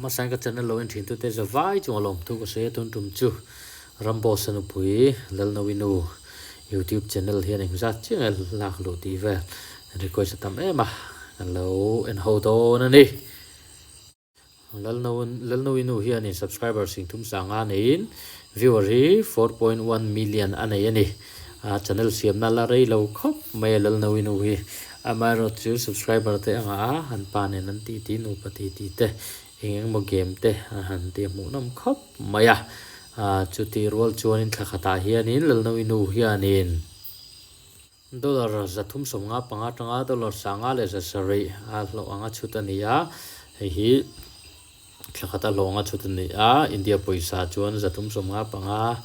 Hmasain ka channel lo en thin tute zavai chunga lawmthu ka sawi a tun tum chu Ramboss a nupui Lalnawinu YouTube channel hian engzat chiah nge lak luh tih vel request a tam em a kan lo en ho dawn a ni. Lalnawinu hianin subscriber sing thum sanga neiin viewer hi 4.1 million a nei a ni. A channel siamna la rei lo khawp mai a Lalnawinu hi. Amaherawhchu chu subscriber te anga a han pa nen an tih tih nupa tih tih te eng eng emaw game te a han tih a hmuhnawm khawp mai a. Chutih rual chuanin thla khatah hianin Lalnawinu hianin Dollar 375 atanga dollar 507 a hlawh anga chhut a ni a, hei hi thla khata hlawh anga chhut a ni a, India pawisa chuan 355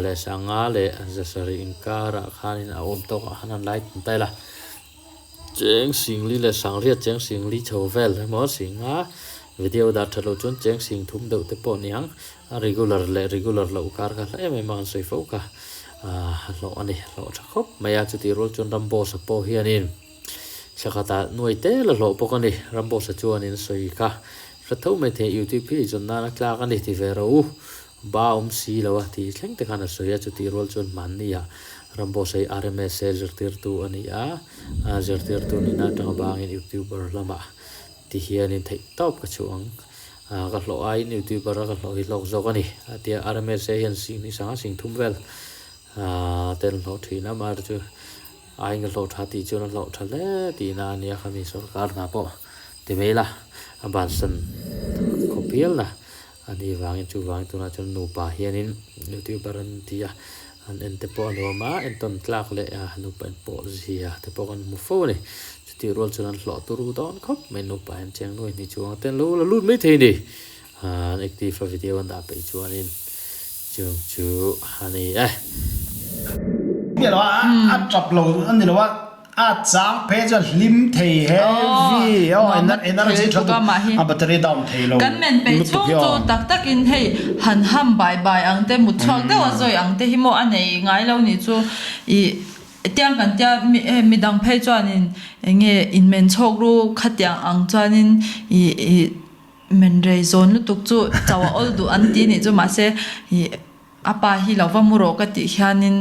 leh 507 inkarah khanin a awm tawkah khan an lai tan ta ila. Cheng singli leh sangriat cheng singli chho vel emaw singa video dah that loh chuan cheng sing thum deuh te pawh a ni ang. A regular leh regular loh kar kha hla em em a kan sawi fo kha a hlawh a ni, hlawh tha khawp mai a, chutih rual chuan Ramboss-a pawh hianin thla khatah nuai tel a hlawh bawk a ni, Ramboss-a chuanin a sawi kha hre tho mai thei YouTube hi zawn nana tlak a ni ti ve rawh u, ba awm si lo a tih thleng te khan a sawi a, chutih rual chuan hmanni ah Ramboss-a hi RMSA zirtirtu a ni a, zirtirtu nihna atanga bangin YouTuber lamah Ti hianin theih tawp ka chhuah ang. Ka hlawh aiin youtuber a ka hlawh hi hlawk zawk a ni. A tia RMSA hian sing hnih sanga sing thum vel tel hlawh thin a, amaherawhchu chu aiin ka hlawh tha tih chuan a hlawh tha hle tihna a nia khami sorkar hna pawh ti mai ila a bansan khawp hial na a ni vangin chuvangin tunah chuan nupa hianin youtuber an ti a, an en te pawh a nuam a, entawn tlak leh nupa en pawh zia te pawh kan hmu fo a ni. Chutih rual chuan an hlawh turu dawn khawp mai nupa hian cheng nuai hnih chuang te an lo la lut mai thei a ni. An active a video an dah peih chuanin chung chu a ni e. Miah lo a, a tap lo a ni lo a, a chang phei chuan hlim thei heavy aw energy tha tuk a battery down thei lo Kan men peih lutuk chhung hi chu aw. tak takin hei han ham bai bai ang te mut chhuak deuh a zawi ang te hi maw a nei ngai lo nih chu ih Tiang kan tia midang phei chuanin eng nge inmen chhawk ru khatiang ang chuanin ih ih men rei zawn lutuk chu chau a awl duh an ti nih chu mahse ih a pa hi lo va mu rawh ka tih hianin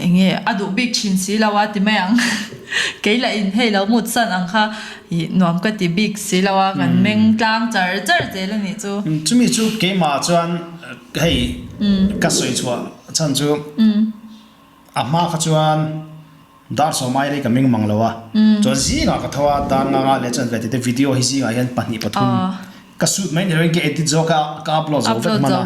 eng nge a duh bik thin si lo a ti mai ang kei lah in hei lo mut san ang kha ih nuam ka ti bik si lo a kan meng tlang char char zel a nih chu. Chumi chu keimah chuan hei ka sawi chhuah chhan chu. A hma kha chuan dar sawmai rei ka meng mang lo a, chuan zingah ka tho a, dar nga nga leh chuan ve tete video hi zingah hian pahnih pathum ka shoot mai ni loin ka edit zawk a, ka upload zo vek hman a.